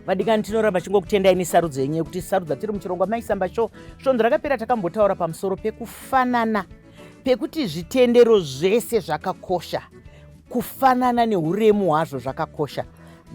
Vadikani, tinoramba chingokutendai nesarudzo yenyu yekuti sarudza tiri muchirongwa Maisamba Show. Svondo rakapera takambotaura pamusoro pekufanana, pekuti zvitendero zvese zvakakosha, kufanana neuremu hwazvo zvakakosha.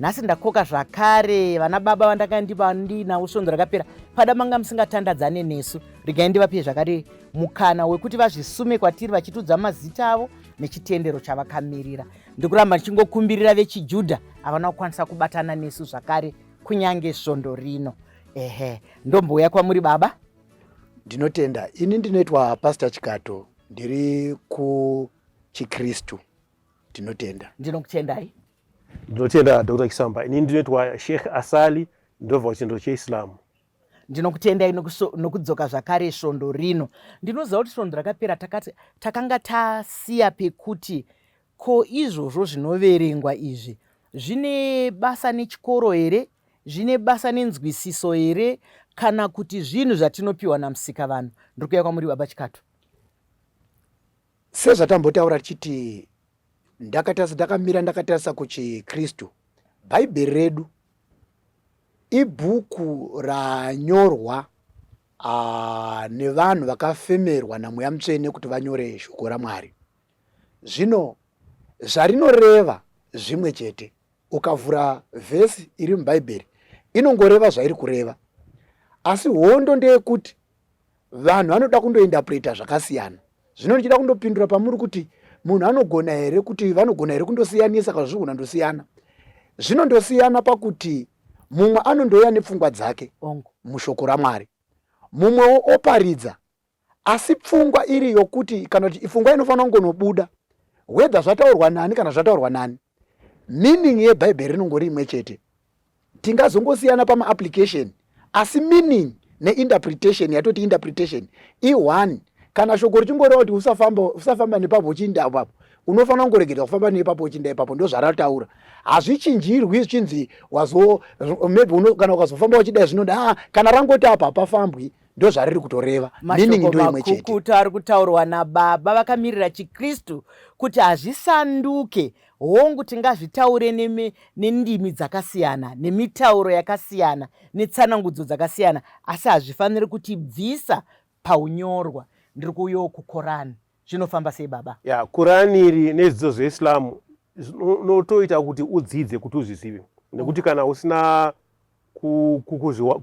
Nhasi ndakoka zvakare vana baba vandanga ndinavo svondo rakapera, pada manga musingatandadzane nesu. Regai ndivape zvakare mukana wekuti vazvisume kwatiri vachitudza mazita avo nechitendero chavakamirira. Ndikuramba ndichingokumbirira vechiJudha havana kukwanisa kubatana nesu zvakare kunyange svondo rino. Ehe, ndombouya kwamuri baba. Ndinotenda. Ini ndinoitwa Pastor Chikato, ndiri kuchiKristu. Ndinotenda. Ndinokutendai. Ndinotenda Dr. Chisamba. Ini ndinoitwa Sheikh Asali, ndobva kuchitendero cheIslam. Ndinokutendai nokudzoka zvakare svondo rino. Ndinoziva kuti svondo rakapera takati takanga tasiya pekuti ko izvozvo zvinoverengwa izvi zvine basa nechikoro here, zvine basa nenzwisiso here, kana kuti zvinhu zvatinopiwa namusika vanhu. Ndiri kuuya kwamuri baba Chikato. Sezvatambotaura tichiti ndakatarisa, ndakamira ndakatarisa kuchiKristu, Bhaibheri redu ibhuku ranyorwa nevanhu vakafemerwa naMweya Mutsvene kuti vanyore shoko raMwari. Zvino zvarinoreva zvimwe chete. Ukavhura vhesi iri muBhaibheri inongoreva zvairi kureva, asi hondo ndeyekuti vanhu vanoda kundoindapreta zvakasiyana. Zvino ndichida kundopindura pamuri kuti munhu anogona here kuti vanogona here kundosiyanisa kana zvinogona ndosiyana. Zvinondosiyana pakuti mumwe anondouya nepfungwa dzake mushoko raMwari, mumwewo oparidza asi pfungwa iri yokuti kana kuti pfungwa inofanira kungonobuda whether zvataurwa nani kana zvataurwa nani, meaning yebhaibheri rinongori imwe chete. Tingazongosiyana pamaapplication, asi meaning neinterpretation, yatoti interpretation i1. Kana shoko richingoreva kuti usafamba, usafamba nepapo uchiinda apapo, unofanira kungoregedza kufamba nepapo uchiinda ipapo. Ndo zvarataura, hazvichinjirwi zvichinzi wazo maybe uno, kana ukazofamba uchidai zvinoda ah, kana rangoti apa hapafambwi, ndo zvariri kutoreva. Meaning ndo imwe chete. Makukutu ari kutaurwa nababa vakamirira chiKristu kuti hazvisanduke. Hongu, tingazvitaure nendimi dzakasiyana, nemitauro yakasiyana, netsanangudzo dzakasiyana, asi hazvifaniri kutibvisa paunyorwa. Ndiri kuuyawo kuKorani. Zvinofamba sei baba? Ya, Korani iri nezvidzidzo zveIslam zvinotoita kuti udzidze kuti uzvizive, nekuti kana usina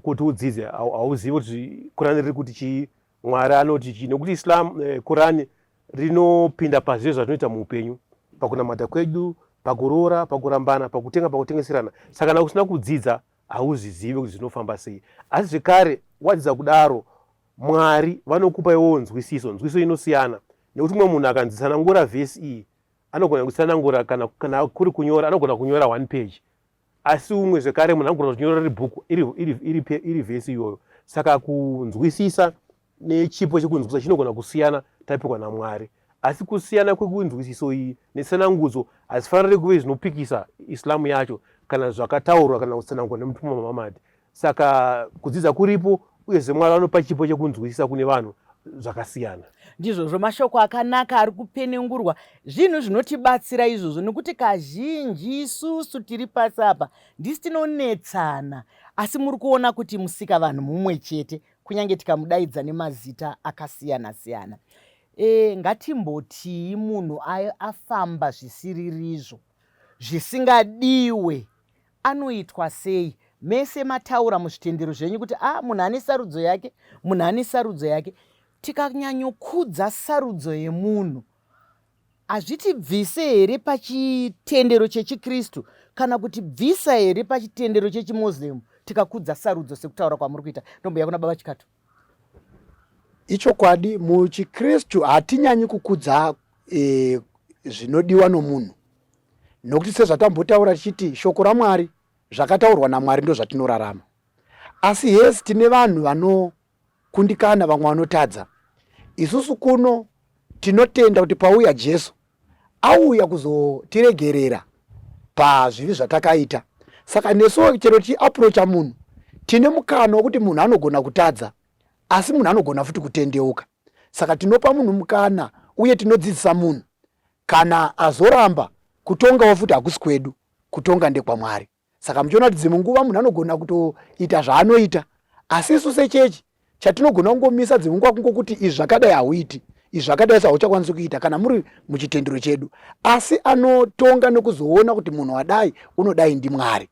kuti udzidze hauzivi kuti Korani riri kuti chii, Mwari anoti chii, nekuti Islam, Korani rinopinda pazvive zvatinoita muupenyu, pakunamata kwedu, pakuroora, pakurambana, pakutenga, pakutengeserana. Saka kana usina kudzidza hauzvizivi kuti zvinofamba sei. Asi zvekare wadzidza kudaro, Mwari vanokupa iwowo nzwisiso. Nzwisiso inosiyana nekuti umwe munhu akanzitsanangura vhesi iyi anogona kutsanangura, kana kuri kunyora anogona kunyora one page, asi umwe zvekare munhu anogona kunyora riri bhuku iri vhesi iyoyo. Saka kunzwisisa nechipo chekunzwisisa chinogona kusiyana tapikwa naMwari, asi kusiyana kwekunzwisiso iyi netsanangudzo hazifaniri kuve zvinopikisa Islamu yacho kana zvakataurwa kana kutsanangurwa nemutumwa Muhammad. Saka kudzidza kuripo, uyezve Mwari vanopa chipo chekunzwisisa kune vanhu zvakasiyana. Ndizvozvo, mashoko akanaka ari kupenengurwa, zvinhu zvinotibatsira izvozvo, nekuti kazhinji isusu tiri pasi apa ndisi tinonetsana, asi muri kuona kuti musika vanhu mumwe chete, kunyange tikamudaidza nemazita akasiyana siyana. E, ngatimbotii munhu afamba zvisiririzvo zvisingadiwe anoitwa sei? Mese mataura muzvitendero zvenyu kuti a munhu ane sarudzo yake, munhu ane sarudzo yake. Tikanyanyokudza sarudzo yemunhu, hazvitibvise here pachitendero chechiKristu, kana kuti bvisa here pachitendero chechiMoslem tikakudza sarudzo sekutaura kwamuri kuita? Ndomboya kuna baba Chikato. Ichokwadi, muchiKristu hatinyanyi kukudza zvinodiwa nomunhu, nokuti sezvatambotaura tichiti shoko raMwari, zvakataurwa naMwari ndo zvatinorarama. Asi yes, tine vanhu vanokundikana, vamwe vanotadza. Isusu kuno tinotenda kuti pauya Jesu, auya kuzotiregerera pazvivi zvatakaita. Saka nesuwo chero tichiaprocha munhu, tine mukana wekuti munhu anogona kutadza, asi munhu anogona futi kutendeuka. Saka tinopa munhu mukana uye tinodzidzisa munhu. Kana azoramba, kutongawo futi hakusi kwedu, kutonga ndekwaMwari. Saka muchiona kuti dzimwe nguva munhu anogona kutoita zvaanoita, asi isu sechechi chatinogona kungomisa dzimwe nguva kungokuti izvi zvakadai hauiti, izvi zvakadai so hauchakwanisi kuita kana muri muchitendero chedu. Asi anotonga nekuzoona kuti munhu wadai unodai ndiMwari.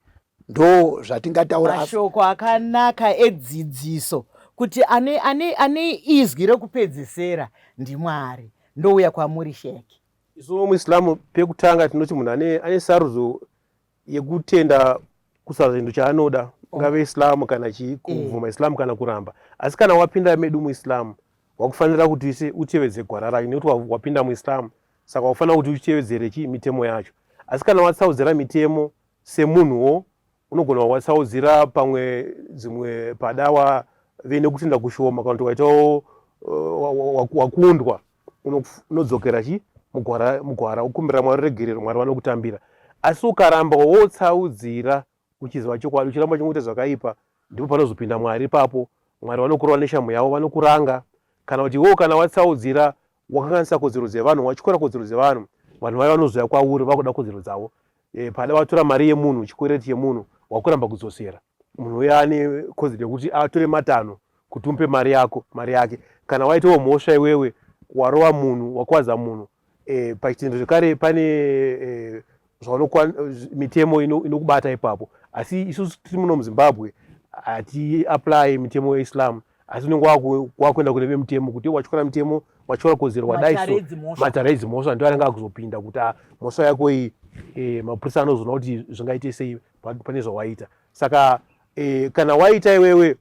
Ndo zvatingataura. Mashoko akanaka edzidziso kuti ane, ane, ane izwi rekupedzesera ndiMwari. Ndouya kwamuri Sheki. Isu muIslam pekutanga tinoti munhu ane, ane sarudzo yekutenda kusarudza chinhu chaanoda, ungave Islam kana chii, kubvuma Islam kana kuramba. Asi kana wapinda medu muIslam wakufanira kuti ise utevedze gwara racho nekuti wapinda muIslam, saka wakufanira kuti uchitevedzere chii mitemo yacho. Asi kana watsaudzira mitemo semunhuwo unogona watsaudzira pamwe dzimwe pada wave nekutenda kushoma kana kuti waitawo wakundwa, unodzokera chi mugwara, mugwara wokumbira Mwari regerero, Mwari vanokutambira. Asi ukaramba wotsaudzira uchiziva chokwadi, uchiramba uchingoita zvakaipa, ndipo panozopinda Mwari ipapo. Mwari vanokurova neshamhu yavo, vanokuranga. Kana kuti iwewo kana watsaudzira wakanganisa kodzero dzevanhu, watyora kodzero dzevanhu, vanhu vaya vanozouya kwauri vakuda kodzero dzavo. E, pada watora mari yemunhu, chikwereti chemunhu, wakuramba kudzosera. Munhu uya ane kodzero yekuti atore matanho kuti umupe mari yako, mari yake. Kana waitawo mhosva iwewe, warova munhu, wakuvadza munhu, e, pachitendero zvekare pane e, mitemo inokubata ino ipapo. Asi isusu tiri muno muZimbabwe hati apply mitemo yeIslam, asi unenge wakuenda kune vemutemo kuti watyora mitemo, watyora kodzero, wadai so matare edzimhosva ndio anenge akuzopinda kuti ah, mhosva yako iyi e, mapurisa anozoona kuti zvingaite sei pane zvawaita. Saka e, kana waita iwewe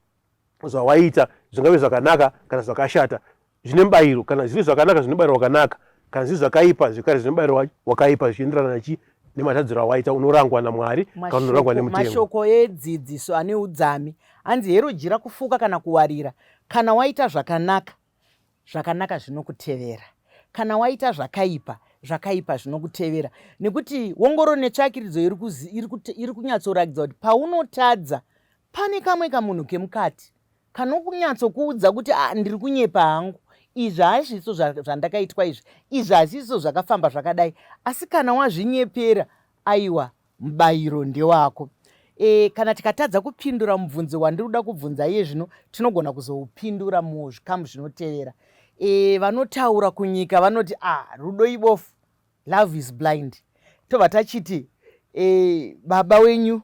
zvawaita zvingave zvakanaka kana zvakashata, zvine mubayiro. Kana zviri zvakanaka zvine mubayiro wakanaka, kana zviri zvakaipa zvekare zvine mubayiro wakaipa, zvichienderana nechi nematadziro awaita. Unorangwa naMwari kana unorangwa nemutemo. Mashoko edzidziso ane udzami hanzi hero jira kufuka kana kuwarira. Kana waita zvakanaka, zvakanaka zvinokutevera. Kana waita zvakaipa, zvakaipa zvinokutevera. Nekuti wongororo netsvakiridzo iri kunyatsoratidza kuti paunotadza pane kamwe kamunhu kemukati kanokunyatsokuudza kuti ah, ndiri kunyepa hangu, izvi hazviso zvandakaitwa izvi, izvi hazviso zvakafamba zvakadai. Asi kana wazvinyepera, aiwa, mubayiro ndewako. E, kana tikatadza kupindura mubvunzo wandiri kuda kubvunza iye zvino, tinogona kuzoupindura muzvikamu zvinotevera. E, vanotaura kunyika vanoti ah, rudo ibofu, love is blind. Tobva tachiti e, baba wenyu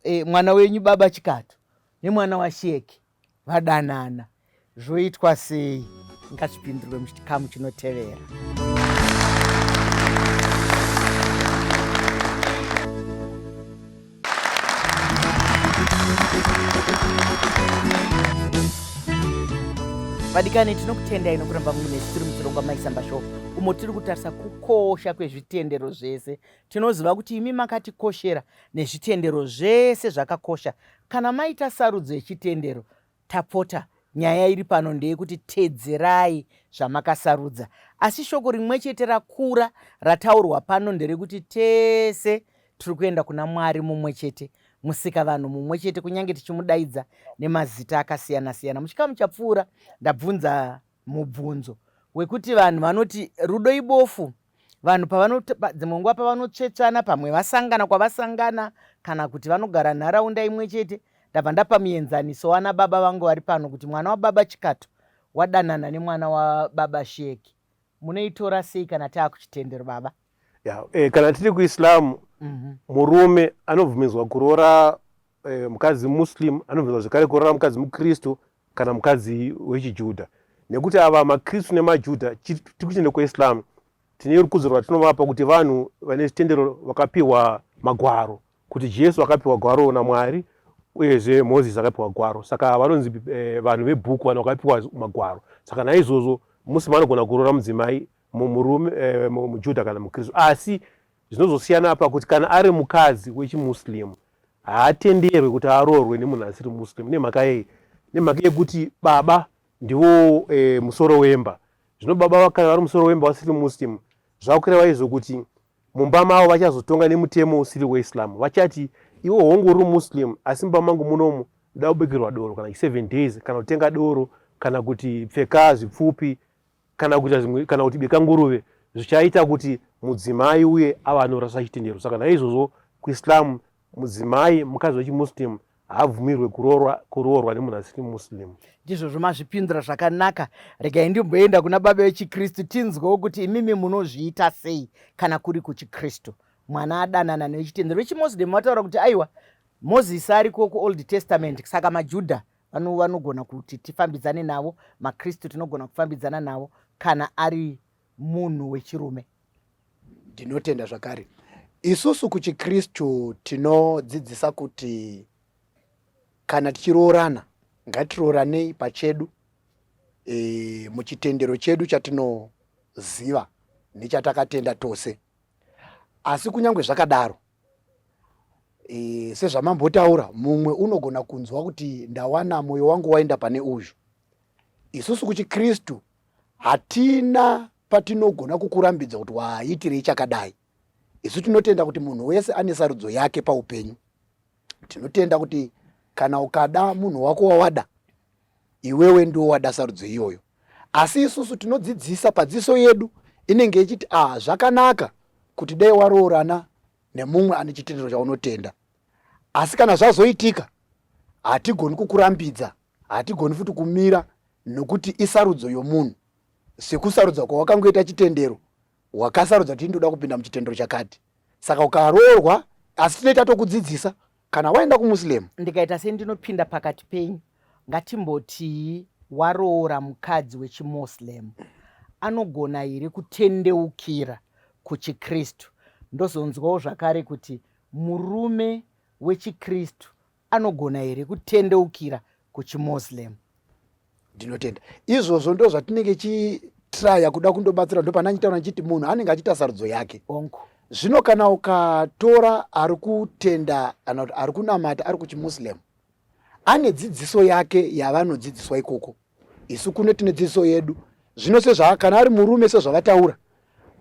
e, mwana wenyu baba Chikato nemwana waSheki vadanana, zvoitwa sei? Ngazvipindurwe muchikamu chinotevera. Vadikani, tinokutendai nokuramba muine tiri muchirongwa Maisamba Show, umo tiri kutarisa kukosha kwezvitendero zvese. Tinoziva kuti imi makatikoshera nezvitendero zvese zvakakosha. Kana maita sarudzo yechitendero, tapota, nyaya iri pano ndeyekuti tedzerai zvamakasarudza. Asi shoko rimwechete rakura rataurwa pano nderekuti tese tiri kuenda kuna Mwari mumwechete, Musikavanhu mumwechete, kunyange tichimudaidza nemazita akasiyana-siyana. Muchikamu chapfuura ndabvunza mubvunzo wekuti vanhu vanoti rudo ibofu, vanhu pavano dzimwe nguva pavanotsvetsvana, pamwe vasangana kwavasangana, kana kuti vanogara nharaunda imwe chete. Ndabva ndapa muenzaniso wana baba vangu vari pano kuti mwana wababa Chikato wadanana nemwana wababa Sheki, munoitora sei kana taakuchitendero baba? Ya, kana tiri kuIslam, murume anobvumidzwa kuroora mukadzi Muslim, anobvumidzwa zvekare kuroora mukadzi muKristu kana mukadzi wechiJudha, nekuti ava maKristu nemaJudha tiri kuchitendero kweIslam tine rukudzo rwatinovapa kuti vanhu vane zvitendero vakapiwa magwaro, kuti Jesu akapiwa gwaro naMwari uyezve Moses akapiwa gwaro, saka vanonzi vanhu vebhuku, vanhu vakapiwa magwaro. Saka naizvozvo Muslim anogona kuroora mudzimai murume muJudha kana muKristu, asi zvinozosiyana apa kuti kana ari mukadzi wechiMuslim haatenderwi kuti aroorwe nemunhu asiri Muslim. Nemhaka yei? Nemhaka yekuti baba ndivo musoro wemba. Zvino baba kana vari musoro wemba vasiri Muslim, zvakureva izvo kuti mumba mavo vachazotonga nemutemo usiri weIslam. Vachati iwe hongu uri Muslim, asi mumba mangu munomu ndoda kubikirwa doro kana 7 days, kana kutenga doro, kana kuti pfeka zvipfupi, kana kuita zvimwe, kana kuti bika nguruve, zvichaita kuti mudzimai uye ava anorasa chitendero. Saka naizvozvo kuIslam Mudzimai, mukadzi wechiMuslim haabvumirwe kuroorwa kuroorwa nemunhu asiri Muslim. Ndizvozvo mazvipindura zvakanaka. Regai ndimboenda kuna baba vechiKristu tinzwewo kuti imimi munozviita sei kana kuri kuchiKristu. Mwana adanana newechitendero. VechiMuslim vataura kuti aiwa Moses ariko kuOld Testament saka maJudha vanogona kuti tifambidzane navo, maKristu tinogona kufambidzana navo kana ari munhu wechirume. Ndinotenda zvakare. Isusu kuchiKristu tinodzidzisa kuti kana tichiroorana ngatirooranei pachedu e, muchitendero chedu chatinoziva nechatakatenda tose. Asi kunyange zvakadaro e, sezvamambotaura mumwe unogona kunzwa kuti ndawana mwoyo wangu waenda pane uyu. Isusu kuchiKristu hatina patinogona kukurambidza kuti waitirei chakadai. Isu tinotenda kuti munhu wese ane sarudzo yake paupenyu. Tinotenda kuti kana ukada munhu wako wawada, iwewe ndiwo wada sarudzo iyoyo. Asi isusu tinodzidzisa padziso yedu inenge ichiti ah, zvakanaka kuti dai waroorana nemumwe ane chitendero chaunotenda. Asi kana zvazoitika, hatigoni kukurambidza, hatigoni futi kumira nokuti isarudzo yomunhu. Sekusarudza kwawakangoita chitendero, wakasarudza kuti ndoda kupinda muchitendero chakati. Saka ukaroorwa, asi tinoita tokudzidzisa kana waenda kuMuslim. Ndikaita sendinopinda pakati penyu, ngatimbotii waroora mukadzi wechiMoslem, anogona here kutendeukira kuchiKristu? Ndozonzwawo zvakare kuti murume wechiKristu anogona here kutendeukira kuchiMoslem? Ndinotenda. Izvozvo ndo zvatinenge chitraya kuda kundobatsira, ndopana ndichitaura ndichiti munhu anenge achiita sarudzo yake. Onku. Zvino kana ukatora ari kutenda kana kuti ari kunamata ari kuchiMuslim, ane dzidziso yake yavanodzidziswa ikoko. Isu kuno tine dzidziso yedu. Zvino sezva kana ari murume sezvavataura,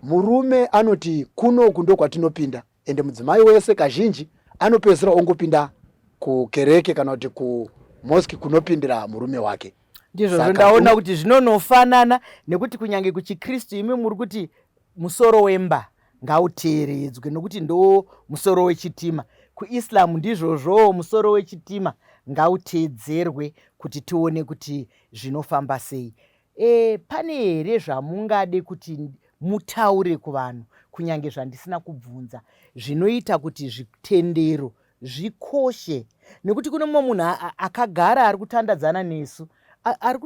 murume anoti kunoku ndokwatinopinda, ende mudzimai wese kazhinji anopedzisira ongopinda kukereke kana kuti kumosque kunopindira murume wake. Ndizvozvo ndaona kuti zvinonofanana nekuti kunyange kuchiKristu imi muri kuti musoro wemba ngauteeredzwe nokuti ndo musoro wechitima. KuIslam ndizvozvowo, musoro wechitima ngauteedzerwe kuti tione kuti zvinofamba sei. E, pane here zvamungade kuti mutaure kuvanhu kunyange zvandisina kubvunza zvinoita kuti zvitendero zvikoshe? Nekuti kune mumwe munhu akagara ari kutandadzana nesu ari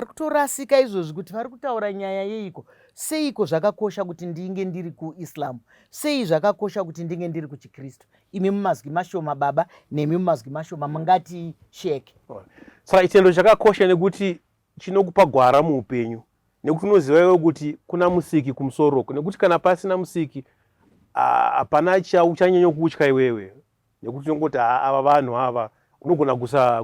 kutorasika izvozvi kuti vari kutaura nyaya yeiko, seiko zvakakosha kuti ndinge ndiri kuIslam, sei zvakakosha kuti ndinge ndiri kuchiKristu. Imi mumazwi mashoma baba, nemi mumazwi mashoma mungati sheke. Saka chitendero chakakosha nekuti chinokupa gwara muupenyu, nekuti unoziva iwe kuti kuna musiki kumusoro uko, nekuti kana pasina musiki hapana uchanyanya kutya iwewe, nekuti unongoti ava vanhu ava unogona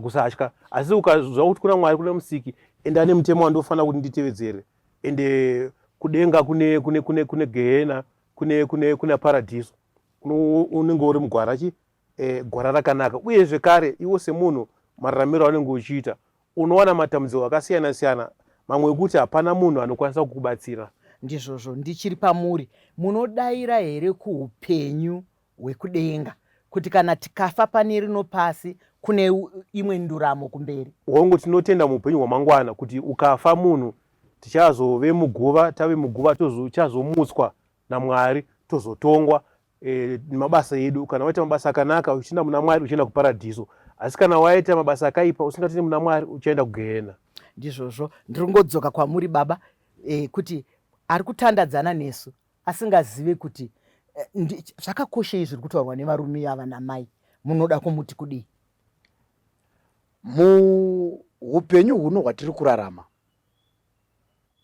kusatya, asi ukaziva kuti kuna Mwari, kuna musiki, ende ane mutemo wandofanira kuti nditevedzere, ende kudenga kune kune kune kune gehena, kune kune kuna paradhiso, unenge uri mugwara chi eh, gwara rakanaka. Uye zvekare iwo semunhu mararamiro aunenge uchiita unowana matambudziko akasiyana siyana, mamwe ekuti hapana munhu anokwanisa kukubatsira. Ndizvozvo, ndichiri pamuri. Munodaira here kuupenyu hwekudenga kuti kana tikafa pane rino pasi kune imwe nduramo kumberi? Hongu, tinotenda muupenyu hwamangwana kuti ukafa munhu tichazove muguva, tave muguva tichazomutswa naMwari tozotongwa e, mabasa edu. Kana waita mabasa akanaka uchienda muna Mwari uchienda kuparadhiso, asi kana waita mabasa akaipa usingatendi muna Mwari uchaenda kugehena. Ndizvozvo, ndiri kungodzoka kwamuri baba e, kuti ari kutandadzana nesu asingazive kuti e, zvakakoshei zviri kutaurwa nevarume ava namai, munoda kumuti kudii? Muupenyu huno hwatiri kurarama,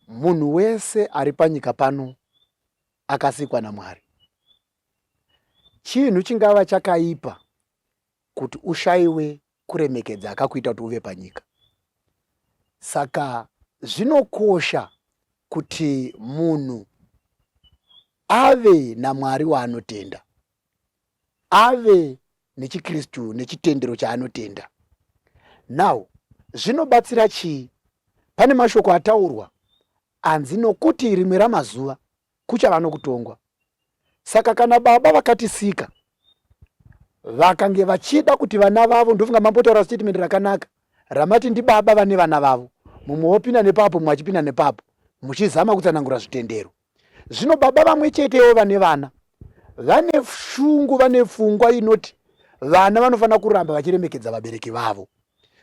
munhu wese ari panyika pano akasikwa naMwari. Chinhu chingava chakaipa kuti ushaiwe kuremekedza akakuita kuti uve panyika. Saka zvinokosha kuti munhu ave naMwari waanotenda, ave nechiKristu nechitendero chaanotenda. Now, zvinobatsira chii? Pane mashoko ataurwa anzi nokuti rimwe ramazuva kuchava nokutongwa. Saka kana Baba vakatisika Vakange vachida kuti vana vavo, ndofunga mambotaura statement rakanaka ramati ndibaba vane vana vavo, mumwe wopinda nepapo, mumwe achipinda nepapo, muchizama kutsanangura zvitendero. Zvino baba vamwe chetewo vane vana vane shungu, vane pfungwa inoti vana vanofanira kuramba vachiremekedza vabereki vavo.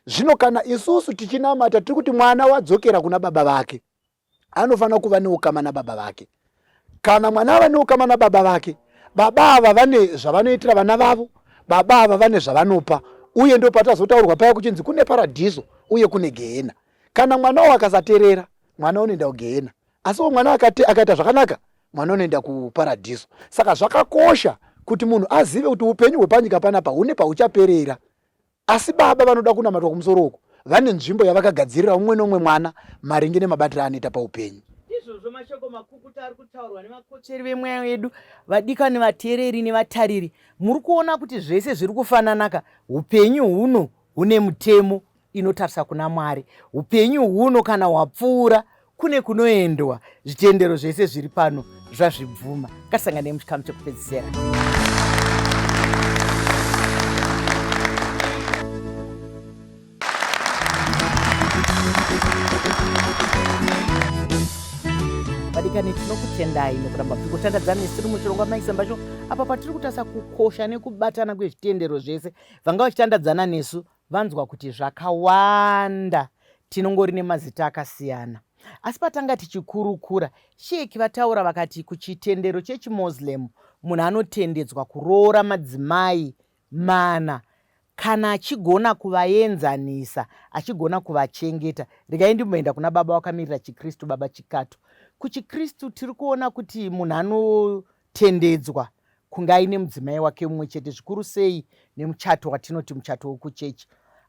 Zvino kana isusu tichinamata tiri kuti mwana wadzokera kuna baba vake, anofanira kuva neukama nababa vake. Kana mwana ava neukama nababa vake, baba ava vane zvavanoitira vana vavo, baba ava vane zvavanopa, uye ndo patazotaurwa paya kuchinzi kune paradhiso uye kune gehena. Kana mwana uwo akasaterera, mwana unoenda kugehena, asiwo mwana akaita zvakanaka, mwana unoenda kuparadhiso. Saka zvakakosha kuti munhu azive kuti upenyu hwepanyika panapa hune pahuchaperera. Asi baba vanoda kunamatwa kumusoro uko vane nzvimbo yavakagadzirira umwe neumwe mwana maringe nemabatiro aanoita paupenyu. Ndizvozvo mashoko makukutu ari kutaurwa nemakotsveri vemweya yedu, vadikani vateereri nevatariri. Muri kuona kuti zvese zviri kufananaka. Upenyu huno hune mutemo inotarisa kuna Mwari. Upenyu huno kana hwapfuura kune kunoendwa. Zvitendero zvese zviri pano zvazvibvuma. Ngatisanganei muchikamu chekupedzisira. Vadikani, tinokutendai nokuramba muri kutandadza nesu tiri muchirongwa Mai Samba Show apa patiri kutarisa kukosha nekubatana kwezvitendero zvese. Vanga vachitandadzana nesu vanzwa kuti zvakawanda tinongori nemazita akasiyana. Asi patanga tichikurukura, Sheikh vataura vakati kuchitendero chechiMoslem munhu anotendedzwa kuroora madzimai mana kana achigona kuvaenzanisa, achigona kuvachengeta. Regai ndimboenda kuna baba vakamirira chiKristu, baba Chikato. KuchiKristu tiri kuona kuti munhu anotendedzwa kunge aine mudzimai wake mumwe chete, zvikuru sei nemuchato watinoti muchato wekuchechi.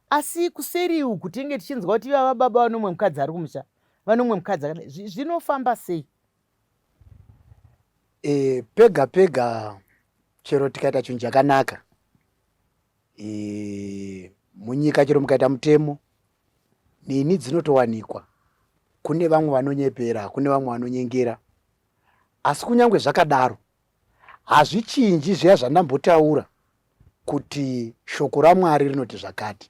Asi kuseri uku tinenge tichinzwa kuti ivava baba vane umwe mukadzi ari kumusha, vane umwe mukadzi akadai. Zvinofamba sei? E, pega pega chero tikaita chinhu chakanaka e, munyika chero mukaita mutemo nini dzinotowanikwa kune vamwe vanonyepera kune vamwe vanonyengera asi kunyange zvakadaro hazvichinji zviya zvandambotaura kuti shoko ramwari rinoti zvakati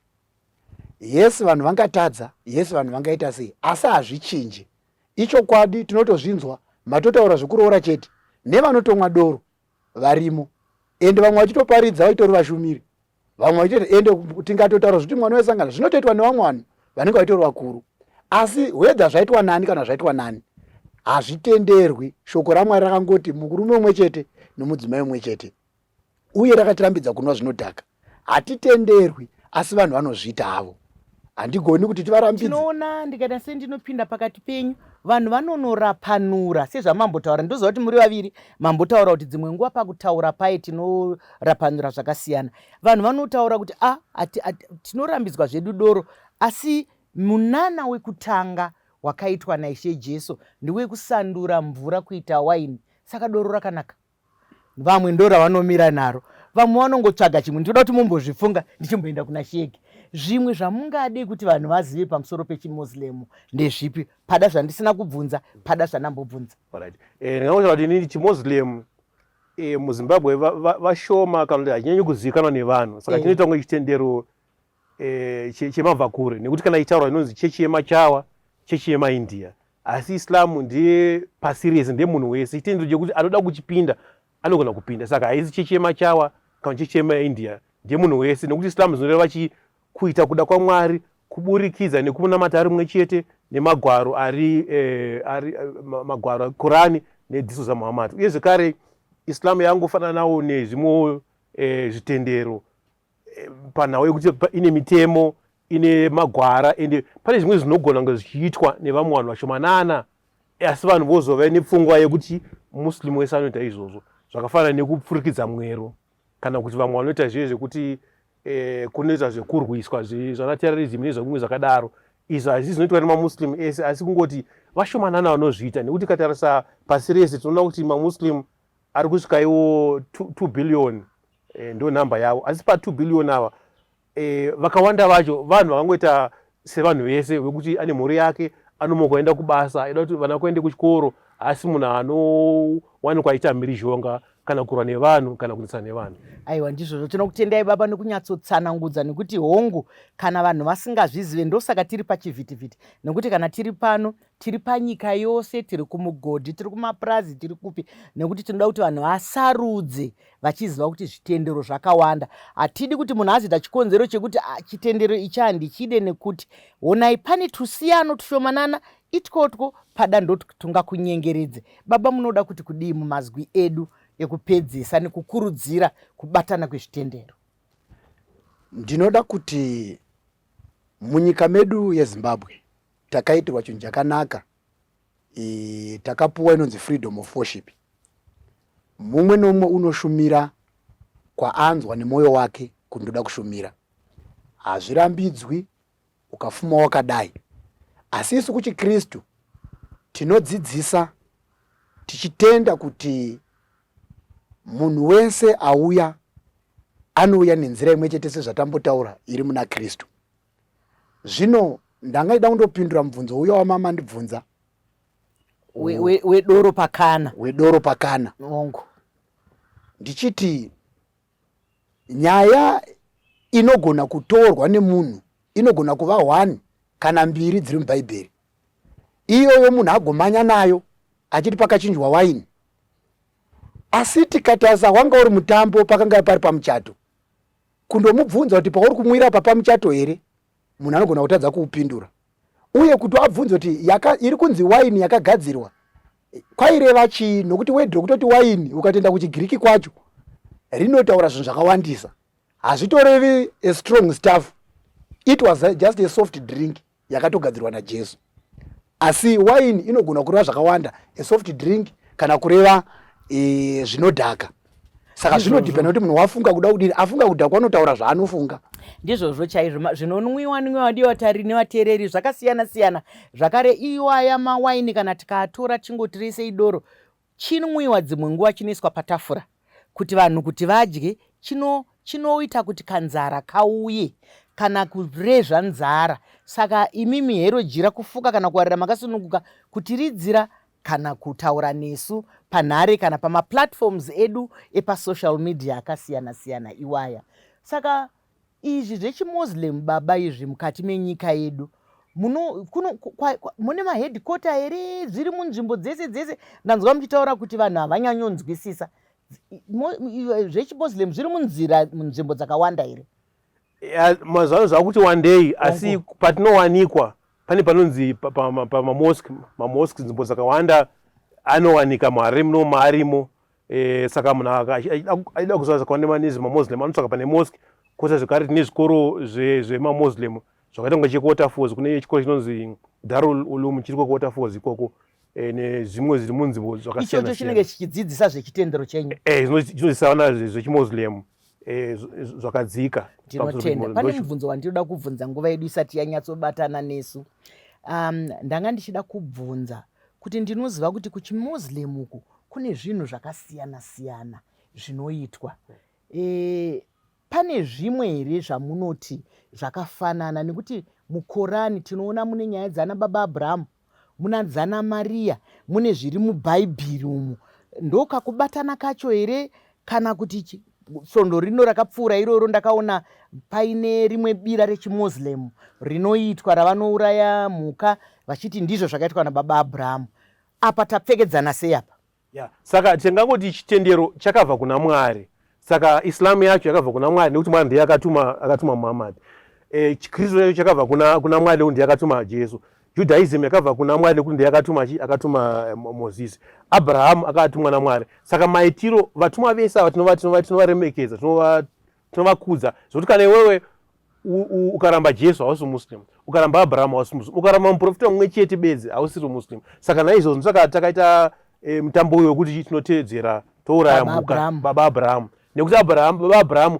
yes vanhu vangatadza yes vanhu vangaita sei asi hazvichinji ichokwadi tinotozvinzwa matotaura zvekuroora chete nevanotomwa doro varimo ende vamwe vachitoparidza vachitori vashumiri vamwe vachitoita ende tingatotaura zvekuti mwana wesangano zvinotoitwa nevamwe vanhu vanenge vachitori vakuru asi whether zvaitwa nani kana zvaitwa nani hazvitenderwi shoko ramwari rakangoti murume umwe chete nomudzimai umwe chete uye rakatirambidza kunwa zvinodhaka hatitenderwi asi vanhu vanozviita havo handigoni kuti tivarambidze tinoona ndikaita sendinopinda pakati penyu vanhu vanonorapanura sezvamambotaura ndoziva kuti muri vaviri mambotaura kuti dzimwe nguva pakutaura paye tinorapanura zvakasiyana vanhu vanotaura kuti a ah, tinorambidzwa zvedu doro asi munana wekutanga wakaitwa naishe jesu ndewekusandura mvura kuita waini saka doro rakanaka vamwe ndo ravanomira naro vamwe vanongotsvaga chimwe ndinoda kuti mumbozvifunga ndichimboenda kuna sheki zvimwe zvamungade kuti vanhu vazive pamusoro pechimuslemu ndezvipi pada zvandisina kubvunza pada zvandambobvunza eh, ndingangotaura kuti inini chimuslim eh, muzimbabwe vashoma kana kuti hachinyanyi kuzivikanwa nevanhu saka eh. chinoita kunge chitendero chemabvakure nekuti kana ichitaurwa inonzi chechi yemachawa chechi yemaindia asi islam ndiye pasi rese ndiye munhu wese chitendero chekuti anoda kuchipinda anogona kupinda saka haisi chechi yemachawa kana chechi yemaindia ndiye munhu wese nekuti islam zinoreva chii kuita kuda kwamwari kuburikidza nekunamata ari mumwe chete nemagwaro ari, eh, ari eh, magwaro korani nedzidzo dzamuhammad uye zvekare islam yangofananawo nezvimwewo eh, zvitendero panhau yekuti ine mitemo ine magwara ende pane zvimwe zvinogona kunge zvichiitwa nevamwe vanhu vashomanana asi vanhu vozova nepfungwa yekuti muslim wese anoita izvozvo zvakafanana nekupfurikidza mwero kana kuti vamwe vanoita zviye zvekuti eh, kunoita zvekurwiswa zvana terrorism nezvimwe zvakadaro izvo hazvisi zvinoitwa nemamuslim ese asi kungoti vashomanana vanozviita nekuti katarisa pasi rese tinoona kuti mamuslim ari kusvika iwo 2 billion e, ndo nhamba yavo asi pa 2 billion ava e, vakawanda vacho vanhu vakangoita sevanhu vese vekuti ane mhuri yake anomuka kuenda kubasa aida kuti vana kuende kuchikoro Haasi munhu anowanikwa achiita mhirizhonga kana kurwa nevanhu kana kunetsana nevanhu. Aiwa, ndizvozvo. Tinokutendai baba nekunyatsotsanangudza, nekuti hongu, kana vanhu vasingazvizive, ndosaka tiri pachivhitivhiti, nekuti kana tiri pano tiri panyika yose, tiri kumugodhi, tiri kumapurazi, tiri kupi, nekuti tinoda kuti vanhu vasarudze vachiziva kuti zvitendero zvakawanda. Hatidi kuti munhu azoita chikonzero chekuti ah, chitendero ichi handichide nekuti honai pane tusiyano tushomanana itwotwo pada ndotungakunyengeredze. Baba, munoda kuti kudii mumazwi edu ekupedzisa nekukurudzira kubatana kwezvitendero? Ndinoda kuti munyika medu yeZimbabwe takaitirwa chinhu chakanaka e, takapuwa inonzi freedom of worship. Mumwe nomumwe unoshumira kwaanzwa nemwoyo wake kuti ndoda kushumira, hazvirambidzwi ukafuma wakadai. Asi isu kuchiKristu tinodzidzisa tichitenda kuti munhu wese auya anouya nenzira imwe chete sezvatambotaura iri muna Kristu. Zvino ndanga ida kundopindura mubvunzo uya wamama ndibvunza wedoro pakana, wedoro pakana. Hongu. Ndichiti nyaya inogona kutorwa nemunhu inogona kuva one kana mbiri dziri mubhaibheri, iyoyo munhu agomanya nayo achiti pakachinjwa waini. Asi tikatarisa wanga uri mutambo, pakanga pari pamuchato, kundomubvunza kuti pauri kumwira apa pamuchato here, munhu anogona kutadza kuupindura. Uye kuti abvunze kuti iri kunzi waini yakagadzirwa kwaireva chii, nokuti wedhi rokutoti waini ukatoenda kuchigiriki kwacho rinotaura zvinhu zvakawandisa. Hazvitorevi a strong stuff, it was just a soft drink yakatogadzirwa naJesu. Asi waini inogona kureva zvakawanda, a soft drink kana kureva e, zvinodhaka. Saka zvinodhipenda kuti munhu wafunga kuda kudini, afunga kudhakwa anotaura zvaanofunga. Ndizvozvo chaizvo, zvinonwiwa nwiwa diwa tari nevateereri zvakasiyana siyana. Zvakare iwaya mawaini kana tikaatora tingoti rese idoro, chinwiwa dzimwe nguva chinoiswa patafura kuti vanhu kuti vadye, chinoita kuti kanzara kauye kana kurezva nzara. Saka imimi hero jira kufuka kana kuwarira makasununguka kutiridzira kana kutaura nesu panhare kana pamaplatforms edu epasocial media akasiyana siyana iwaya. Saka izvi zvechiMuslim baba izvi mukati menyika yedu mune maheadquarter here zviri munzvimbo dzese dzese? Ndanzwa muchitaura kuti vanhu havanyanyonzwisisa zvechiMuslim zviri munzira munzvimbo dzakawanda here? Mazuva ano zvakuti wandei, asi patinowanikwa pane panonzi pamamosque, mamosque nzvimbo dzakawanda anowanika muHarare muno maarimo. E, saka munhu achida kuziva zvakawanda manezi mamuslim anotsvaka pane mosque. Kosa zvekare tine zvikoro zvemamuslim zvakaita kunge chekuWaterfalls, kune chikoro chinonzi Darul Ulum chiri kwekuWaterfalls ikoko, e, nezvimwe zviri munzvimbo zvakasiyana. Ichocho chinenge chichidzidzisa zvechitendero chenyu? E, chinodzidzisa vana zvechimuslim e, zvakadzika. Ndinotenda. Pane mubvunzo wandinoda kubvunza nguva yedu isati yanyatsobatana nesu. Ndanga ndichida kubvunza kuti ndinoziva kuti kuchimuslim uku kune zvinhu zvakasiyana siyana zvinoitwa. E, pane zvimwe here zvamunoti zvakafanana? Nekuti muKorani tinoona mune nyaya dzana baba Abrahamu, muna dzana Mariya, mune zviri muBhaibheri umu. Ndokakubatana kacho here kana kuti svondo rino rakapfuura iroro ndakaona paine rimwe bira rechiMuslim rinoitwa ravanouraya mhuka vachiti ndizvo zvakaitwa nababa Abrahamu. Apa tapfekedzana sei apa? Yeah. Saka tingangoti chitendero chakabva kuna Mwari. Saka Islam yacho yakabva kuna Mwari nekuti Mwari ndiye akatuma akatuma Muhammad. E, chiKristu chacho chakabva kuna kuna Mwari nekuti ndiye akatuma Jesu. Judaism yakabva kuna Mwari nekuti ndiye akatuma chi akatuma eh, Moses. Abraham akatumwa naMwari. Saka maitiro vatumwa vese ava tinova tinova tinovaremekedza, tinova tinovakudza zvekuti kana iwewe ukaramba Jesu hausi Muslim, ukaramba Abrahamu hausi Muslim, ukaramba muprofita mumwe chete bedzi hausiri Muslim. Saka naizvozvo saka takaita e, mutambo uyu wekuti tinoteedzera touraya mhuka baba Abrahamu, nekuti Abrahamu, baba Abrahamu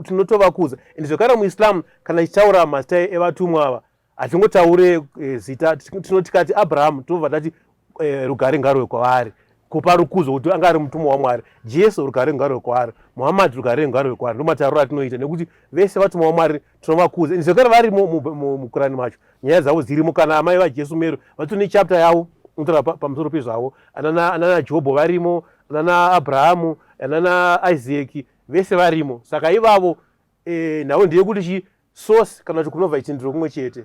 tinotovakuza. Ende zvekare muIslam kana ichitaura mazita evatumwa ava hatingotaure e, zita, tinoti tikati Abrahamu tinobva tati e, rugare ngaruve kwavari, kupa rukudzo kuti anga ari mutumwa waMwari. Jesu rugare ngaruve kwaari, Muhammad rugare ngaruve kwaari. Ndomatauriro atinoita nekuti vese vatumwa vaMwari tinovakuza. Ende zvekare varimo muKurani macho, nyaya dzavo dzirimo. Kana amai vaJesu Mary vatori nechapter yavo Unotaura pamusoro pezvavo anana Jobho varimo, anana Abrahamu, anana Isaac, vese varimo. Saka ivavo nhau ndeyekuti chi source kana kuti kunobva chitendero kumwe chete.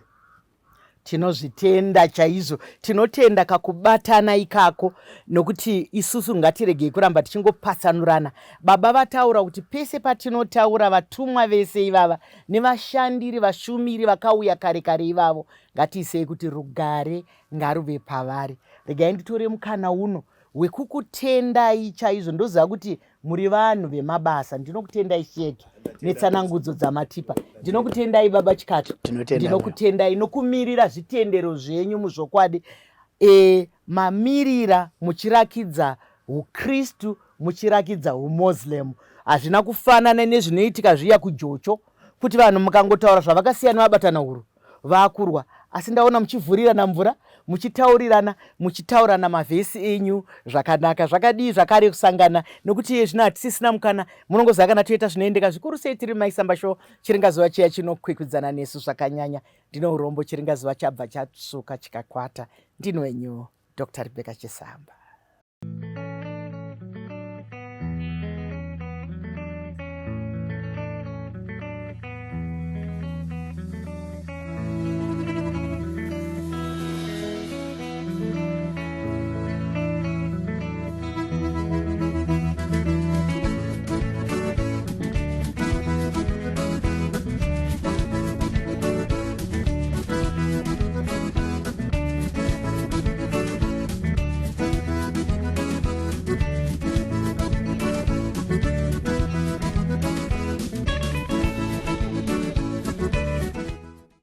Tinozvitenda chaizvo, tinotenda kakubatana ikako, nokuti isusu ngatiregei kuramba tichingopatsanurana. Baba vataura kuti pese patinotaura vatumwa vese ivava nevashandiri vashumiri vakauya kare kare ivavo, ngatiisei kuti rugare ngaruve pavari. Regai nditore mukana uno wekukutendai chaizvo. Ndoziva kuti muri vanhu vemabasa. Ndinokutendai Sheki netsanangudzo dzamatipa. Ndinokutendai Baba Chikato, ndinokutendai nokumirira zvitendero zvenyu muzvokwadi. Mamirira muchirakidza uKristu, muchirakidza uMoslem. Hazvina kufanana nezvinoitika zviya kujocho, kuti vanhu mukangotaura zvavakasiyana vabatana huru vakurwa. Asi ndaona muchivhurirana mvura, muchitaurirana, muchitaurana mavhesi enyu zvakanaka. Zvakadii zvakare kusangana, nokuti iye zvino hatisisina mukana. Munongoziva kana toita zvinoendeka zvikuru sei tiri Maisamba Show, chiringazuva chiya chinokwikwidzana nesu zvakanyanya. Ndine urombo, chiringazuva chabva chatsvuka chikakwata. Ndini wenyu Dr. Rebecca Chisamba.